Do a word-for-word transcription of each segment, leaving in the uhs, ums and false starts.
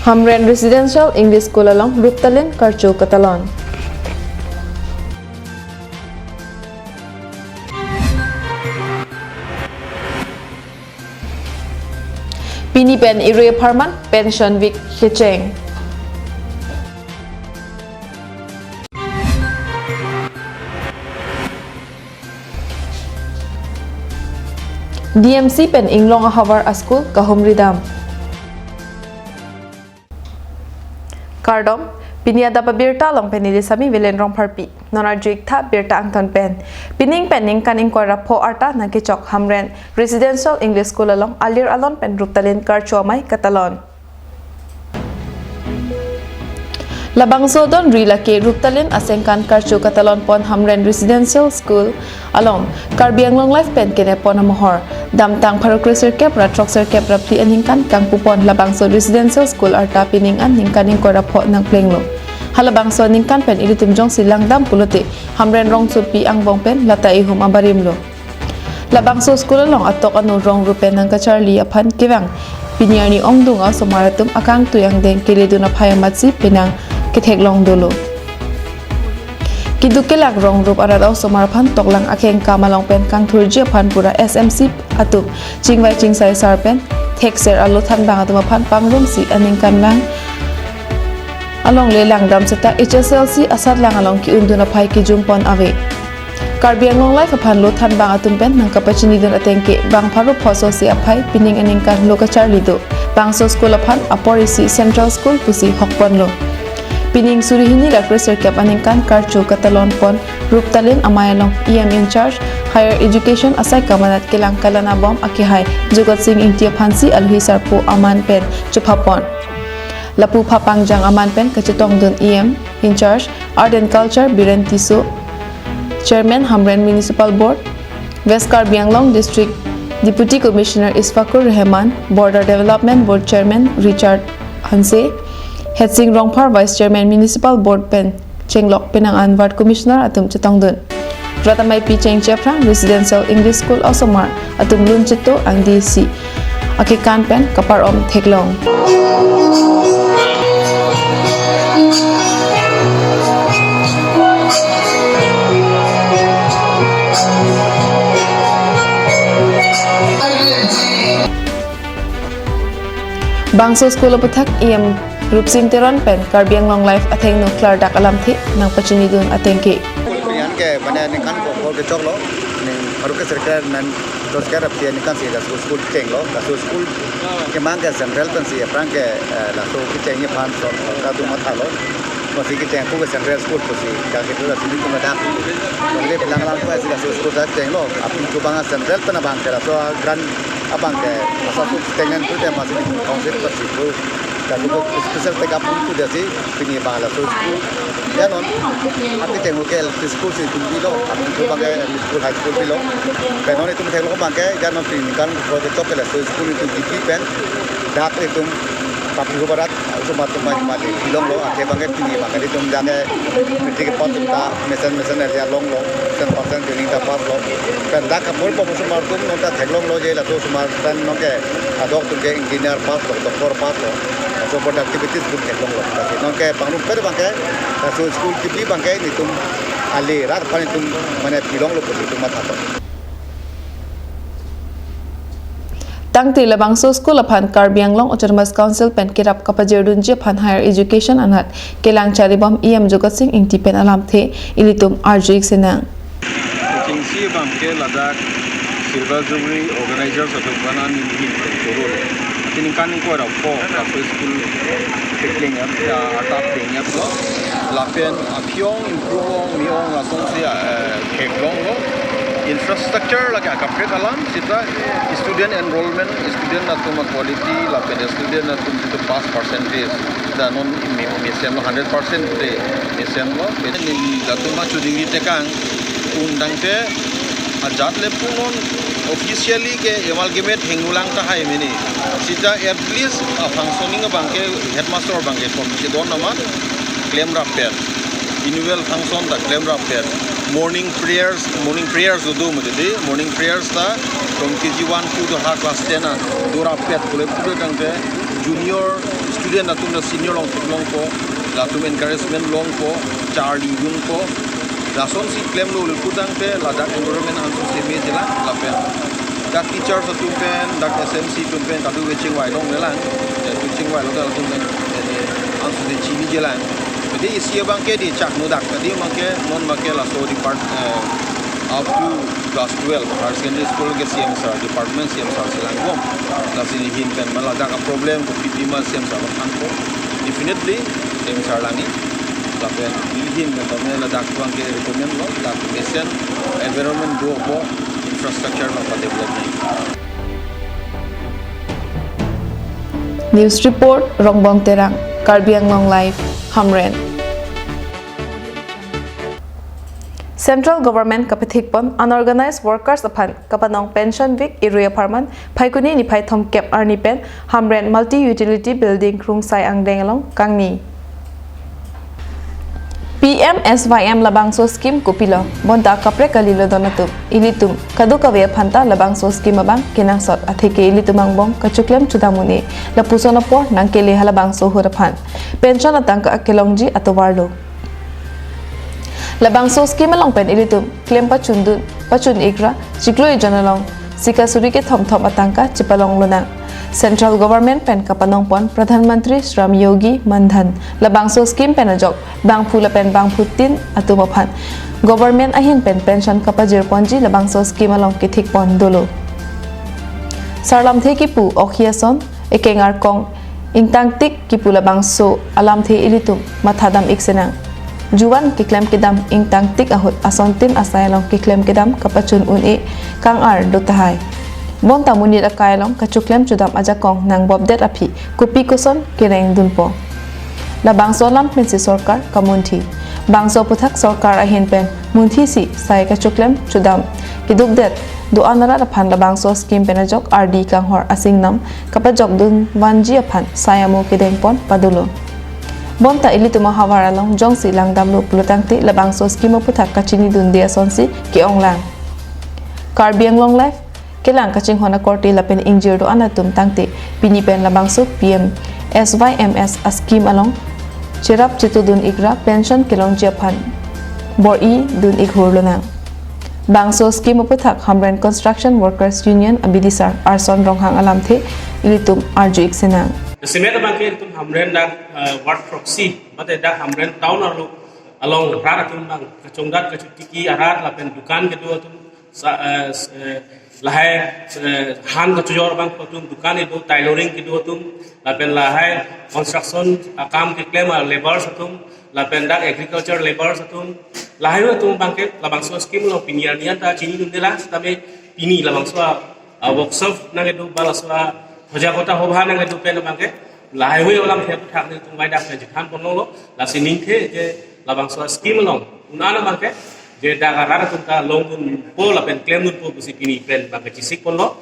Hamren Residential English School along Ruptalin karcho katalon. Pini pen ire apharman Pension Week kecheng. D M C pen Inglong ahavar a-school kahumri dam. Kardom, pini adap abirta along pen neli Sami Velen Rongpharpi. Non arju-ik tha birta angton pen. Pining pen ningkan ingkoi ra pho arta nangkechok Hamren Residential English School along alir alon pen Ruptalin karcho amei katalon. Labangso adonri lake Ruptalin asengkan karcho katalon pon Hamren Residential School along Karbi Anglong Live pen kenep pon amohor. Damtang pharo kresirkep ra throksirkep ra phli aningkan kangpu pon labangso residential school arta pining an ningkan ingkoi ra pho nangplenglo. Halabangso aningkan pen ilitum jongsi langdam pulote Hamren rongsopi angbong pen lata ihum abarim lo. Labangso school along atok anu rong rup pen nangkacharli aphan kevang pini arni ongdung a-osomar atum akangtui angdeng keledun aphai amatsi penang ketheklong dolo. Keduk kelak rong rup arat a-osomar aphan toklang akeng kam along pen kangthurji aphan pura S M C atum chingvai chingsai sar pen thekser alo thanbang atum aphan pangrumsi aningkanvang alongle langdam seta H S L C asatlang along ke-undun aphai kejum pon ave. Karbi Anglong Live aphan lo thanbang atum pen nangkapachinidun ateng ke bang pharo pho so si aphai pining aningkan lo kacharli do. Bangso school aphan apor isi Central School pusi hok ponlo. Pining suri hini ra kresirkep aningkan karcho katalon pon Ruptalin amei along E M in charge Higher Education asai kamanat kelang kalang abom akehai Jogat Sing Ingti aphansi alohi sarpo aman pen chopha pon. Lapu phapangjang aman pen kachetongdun E M in charge Art and Culture Biren Tisso, Chairman Hamren Municipal Board, West Karbi Anglong District Deputy Commissioner Isfakur Rahman, Border Development Board Chairman Richard Hanse, Hetsing Rongphar Vice Chairman Municipal Board pen chenglok penang an Ward Commissioner atum chetongdun. Rat ameipi chengche aphrang Residential English School osomar atum lun cheto angdi si akekan pen kapar om theklong. Bangso school aputhak E M Rupsing Teron pen Karbi Anglong Live athengno klardak alamthe nangpachinidun ateng ke. Yan ke mane ningkan ko ko kechoklo, ning baru ke circle nan dos ke rap ningkan si laso school chenglo, laso school kemang ke central pensi aphrang ke, eh, laso kechengji aphan so kadung mathalo. Masi kecheng pu ke central school pusi, ka ke tu laso ni tu madak. Mane langlang pensi laso school ta chenglo, aphi tu bang central pen abang ke laso grant abang ke, asa su tengan tu te masi council pensi tu. Laso ko special take up tu dia si, pini bang laso school. Ya non, api tengok ke L P school si tum bilo, api tu bang ke L P school, high school bilo. Pen non itum tengok bang ke, ya non pini kan project ke laso school itum D P pen, dak itum kapi ho barat, osomar atum mati mati pilonglo, athe bang ke pini bang ke itum dak ke matric pass ta, mesen mesen area longlo, cent percent training ta pass lo. Pen dak kapur pom osomar atum non ta theklonglo je laso osomar pen non ke adok atum ke engineer pass lo, doctor pass lo. So productivities atum theklonglo. Kasi non ke pangrum per bang ke, laso school kipi bang ke itum ale rat aphan itum mane pilonglo pu itum matha to. Tangte labangso school aphan Karbi Anglong Autonomous Council pen kerap kapajirdunji aphan higher education anat kelang charibom E M Jogat Sing Ingti pen alamthe ilitum arju-ik sinang. Kechengsi bang ke ladak Silver Jubilee organizers atum aphan neli pen choro lo. Ningkan ingkoi ra pho laso school kepleng ya, ya atap pleng ya lo. Lapen aphi-ong improve ong me-ong lasonsi, eh, theklonglo. Infrastructure lake akaprek alam seta student enrollment, student atum quality lapen student atum seta pass percentage. Seta non me, mesenlo hundred percent te mesenlo. Neli latum ma chudingri tekang un tangte ajat le punon officially ke amalgamate hingnulang tahai mini. Seta at least a functioning abang ke headmaster abang ke kom kedon nama klemrap pen. Annual function ta klemrap pen. Morning prayers, morning prayers do do mede, morning prayers ta from K G one, two to ha class ten an dorap pen pule pule tangte junior Student atum la senior along longpo, latum encouragement longpo, charli dunpo. Lasonsi klemlo pulotangte ladak environment anso seme jilang lapen dak teachers atum pen, dak S M C atum pen kadu ke chingvai longlelang, eh, tu chingvai longlelang atum pen, eh, anso si chini jilang. Jadi isi abangke di chak no dak tadi abangke non abangke laso depart, eh, up to class twelve higher secondary school ke C M sir, department C M sir si langbom. Lasi nelihin pen ma ladak a problem kopi ma C M sir aphan thanpo. Definitely C M sir langji. Lapen nelihin pen tame ladak abangke recommend lo, dak mesen environment dopo, infrastructure abang development. News report, Rongbong Terang, Karbi Anglong Live, Hamren. Central Government kapethikpon unorganized workers aphan kapanong pension week irui apharman Phaikuni niphai thomkep arni pen Hamren Multi Utility Building Krungsai angdeng along kangni. P M S Y M labangso scheme kopilo, bonta kaprek kalilo don atum, ilitum kadokave aphanta labangso scheme abang kenangsot atheke ilitum angbong kachoklem chodam un-e, lapuson apor nangkele halabangso ahut aphan pension atangka kelongji atovarlo. Labangso scheme along pen ilitum klem pachundun, pachun ikra, chiklo ejon along sika suri kethom thom atangka chepalong lonang. Central Government pen kapanongpon Pradhan Mantri Shram Yogi Mandhan labangso scheme pen ajok bangphu lapen bangphutin atum aphan Government ahin pen pension kapajirponji labangso scheme along kethikpon dolo. Sarlamthe kipu, okhi ason, ekeng arkong ingtangtik kipu labangso alamthe ilitum mathadam ik senang. Juvan keklem kedam ingtangtik ahut asontin asai along keklem kedam kapachun un-e kang-ar do tahai. Bonta monit akai along kachoklem chodam ajakong nangbopdet aphi kopi koson kereng dunpo. Labangso alam pensi sorkar kamunthi. Bangso aphuthak sorkar ahin pen munthisi sai kachoklem chodam kedukdet do-an arat aphan labangso scheme pen ajok ardi kanghor asingnam kapajokdun vanji aphan sai amo kedengpon padolo. Bonta ilitum ahavar along jongsi langdamlo pulotangte labangso scheme aphuthak kachinidunde asonsi ke-onglang. Karbi Anglong Live, kelang kachinghon akorte lapen ingjir do-an atum tangte pini pen labangso P M S Y M S a scheme along cherap chetudun ikra pension kelongji aphan bor-i dun ik hur lonang. Bangso scheme aphuthak Hamren Construction Workers Union abidisar Arson Ronghang alamthe ilitum arju ik senang. Semet abangke itum Hamren dak, eh, ward proxy, mate dak Hamren town arlo along rat atum abang kachongdat kachotiki arat lapen dukan kedo atum sa-, eh, s-, eh, lahai, eh, han kachojor abangpo atum, dukan kedo, tailoring kedo atum, lapen lahai construction akam keklem a labours atum, lapen dak agriculture labours atum, lahai atum abangke labangso scheme along pini arni anta chinidunde lang, sitame pini labangso a, a workshop nangkedo ba laso a sojagota sabha nangkedo pen abangke lahai hui alamthe aphuthak nelitum bai dak pen chethanponlonglo, lasi ningthe je labangso scheme along un-an abangke je dak arat atum ta longdunpo lapen klemdunpo pusi pini pen abangke chesikponlo,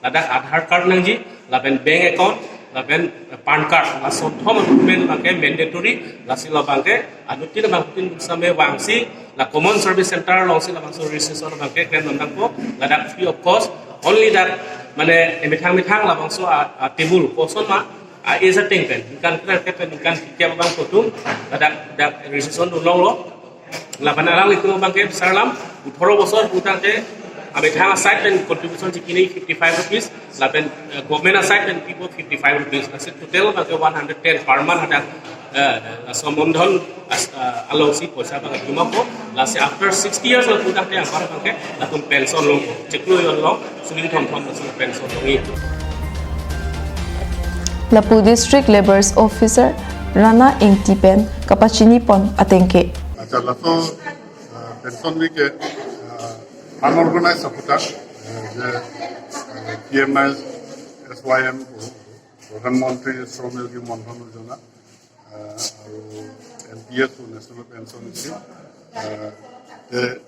ladak Aadhaar card nangji, lapen bank account, lapen PAN card, lason thom document abangke mandatory, lasi labangke anuttin abangtin same vangsi la common service centre alongsi labangso registration abangke klemdam nangpo, ladak free of cost, only dak mane emethang methang labangso a, a table koson ma, a age ateng pen, ningkan kre-kre pen, ningkan kep abangpo atum, ladak, dak registration dunlonglo. Lapen alanglitum abangke sarlam, atharo bosor pulotangte, amethang aside pen contribution chikini fifty-five rupees, lapen, eh, government aside pen pipo fifty-five rupees, lasi total abangke one hundred ten per month hadak, eh, eh, Samandhan as-, eh, alongsi poisa abang juma po, lasi after sixty years lo pulotangte anpar abangke latum pension longpo, chiklo ejon along suri kethom thom latum pension longji. Lapu District Labours Officer Rana Ingti pen kapachinipon atengke. Accha, laso, eh, pension week ke, eh, unorganized aphuthak, eh, je, eh, P M S Y M, Pradhan Mantri Shram Yogi Mandhan Yojana, eh, aru N P S, National Pension Scheme, eh, te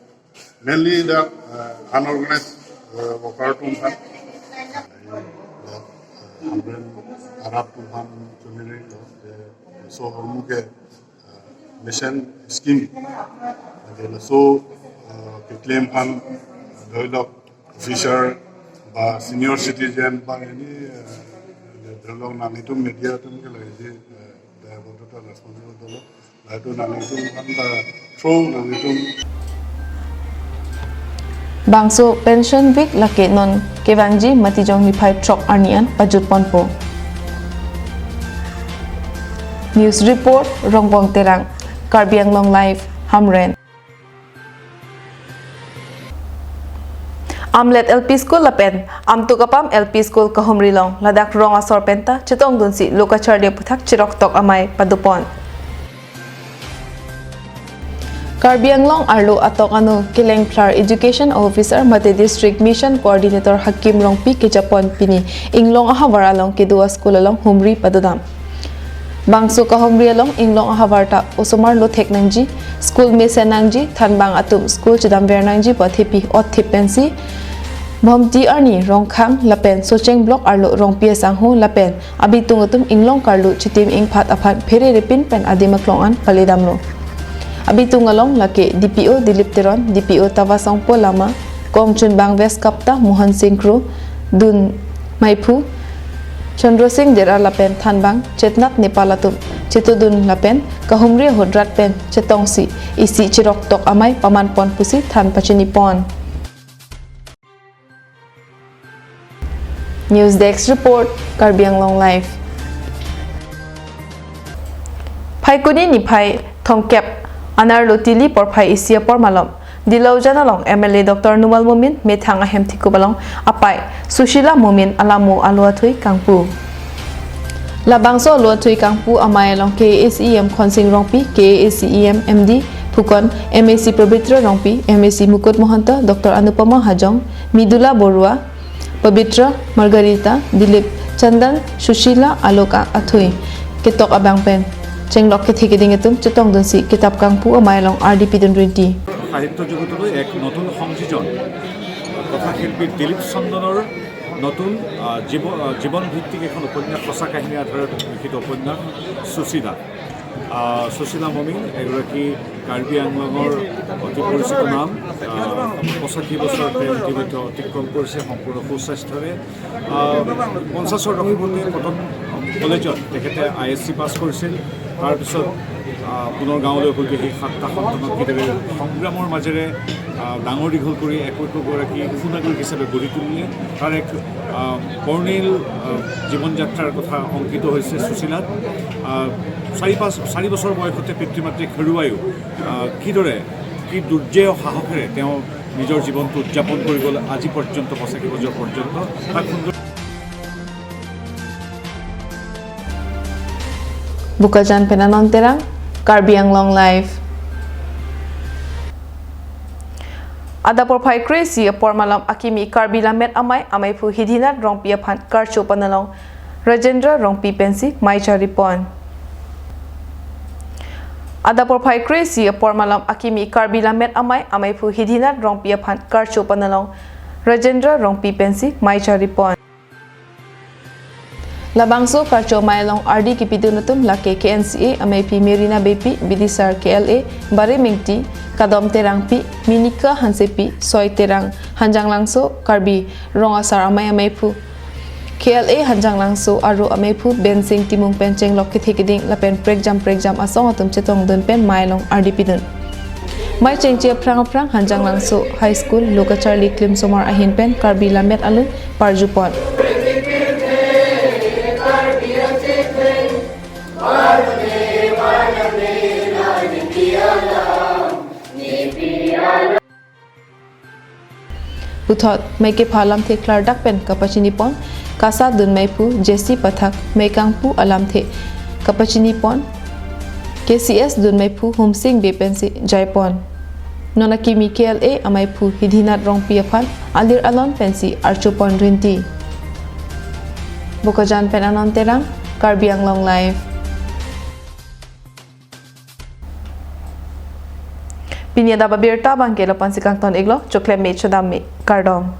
mainly the, eh, unorganized, eh, worker atum aphan, eh, eh, Hamren arat atum aphan chonirilo, eh, laso ahormu ke, eh, mission scheme, eh, laso, eh, keklem aphan, eh, dhoilok officer ba senior citizen ba any, eh, Dolo nanglitum media atum ke lagi, eh, dayapodo ta responsible dolo. Lalu nanglitum kan ta throw nanglitum. Bangso pension week lake non kevangji Matijong niphai throk arni an pajut ponpo. News report, Rongbong Terang, Karbi Anglong Live, Hamren. Amlet L P School lapen Amtukapam L P School Kahumri along ladak rong asor penta chetongdunsi lo kacharli aputhak chiroktok amei padopon. Karbi Anglong arlo atok ano kelengphlar Education Officer mate District Mission Coordinator Hakim Rongpi kejapon pini Inglong ahavar along kedo a-school along humri padodam. Bangso kahumri along Inglong ahavar ta osomar lo thek nangji, school mesen nangji, thanbang atum school chedamver nangji pu athepi othip pensi Bhomti arni Rongkhang lapen Socheng Block arlo Rongpi asangho lapen abitung atum Inglong karlu chitim ingphat aphan phere ripin pen adim aklong an paledamlo. Abitung along lake D P O Dilip Teron, D P O Tavasongpo Lama, Kongchunbang West Kapta Mohan Singh Kro, dun meiphu Chandra Singh Dera lapen thanbang Chetnat Nepal atum chetodun lapen kahumri ahut rat pen chetongsi isi chiroktok amei pamanpon pusi than pachinipon. News Desk Report, Karbi Anglong Live. Phaikuni niphai thomkep anerlo Tili porphai isi apor malom Dilaujan along M L A Doctor Numal Momin methang ahem thikup along apei Sushila Momin alamo alo athui kangpu. Labangso alo athui kangpu amei along K A A C E M Khonsing Rongpi, K A A C E M M D Phukon, M A C Pabitra Rongpi, M A C Mukut Mahanta, Doctor Anupama Hajong, Midula Borua, Pabitra Margarita, Dilip Chandan, Sushila alok a-, athui ketok abang pen chenglok kethe keding atum chetongdunsi kitap kangpu amei along ardi pidun rinti. সাহিত্য জগতলৈ এক নতুন সংযোজন কথাশিল্পী দিলীপ চন্দনৰ নতুন, আহ, জীৱ-, আহ, জীৱনভিত্তিক এখন উপন্যাস, সঁচা কাহিনী আধাৰত লিখিত উপন্যাস সুশীলা। আহ, সুশীলা মমিন এগৰাকী কাৰ্বি আংলঙৰ অতি পৰিচিত নাম। আহ, পঁচাশী বছৰ তেওঁ ইতিমধ্যে অতিক্ৰম কৰিছে, সম্পূৰ্ণ সুস্বাস্থ্যৰে। আহ, পঞ্চাশৰ দশকতে কটন কলেজত তেখেতে আই এছ চি পাছ কৰিছিল। তাৰপিছত, আহ, পুনৰ গাঁৱলৈ গৈ সেই সাতটা সন্তানক কিদৰে সংগ্ৰামৰ মাজেৰে, আহ, ডাঙৰ দীঘল কৰি একো একোগৰাকী সুনাগৰিক হিচাপে গঢ়ি তুলিলে। তাৰ এক, আহ, বৰ্ণিল, আহ, জীৱন যাত্ৰাৰ কথা অংকিত হৈছে সুশীলাত। আহ, চাৰি পাঁচ, চাৰি বছৰ বয়সতে পিতৃ মাতৃক হেৰুৱাইও, আহ, কিদৰে, কি দুৰ্জেয় সাহসেৰে তেওঁ নিজৰ জীৱনটো উদযাপন কৰি গ'ল আজি পৰ্যন্ত, পঁচাশী বছৰ পৰ্যন্ত। তাক সুন্দৰ Bokajan pen Anon Terang, Karbi Anglong Live. Adap porphai kre-isi apor malom akimi Karbi Lammet Amei ameiphu Hidhinath Rongpi aphan karcho pon along Rajendra Rongpi pensi mei charipon. Adap porphai kre-isi apor malom akimi Karbi Lammet Amei ameiphu Hidhinath Rongpi aphan karcho pon along Rajendra Rongpi pensi mei charipon. Labangso karcho amei along ardi kipidun atum lake K N C A ameiphi Merina Beypi, bidisar K L A Barim Engti, Kadom Terangpi, Minika Hansepi, Soi Terang, Hanjanglangso Karbi Rong Asar Amei ameiphu, K L A Hanjanglangso Aro ameiphu Bensing Timung pen chenglok kethe keding lapen prekjam prekjam asong atum chetongdun pen mei along ardi pidun. Mei chengche aphrang aphrang Hanjanglangso High School lo kacharli klimsomar ahin pen Karbi Lammet alun parjupon. Puthot mei kepha alamthe klardak pen kapachinipon, KASA dunmeiphu J C Pathak mei kangpu alamthe kapachinipon, K C S dunmeiphu Humsing Bey pensi jaipon. Non akimi K L A ameiphu Hidhinath Rongpi aphan alir alon pensi archopon rinti. Bokajan pen Anon Terang, Karbi Anglong Live. Pini adap abirta abangke lapu-ansi kangton iklo, choklem me chodam me, kardom.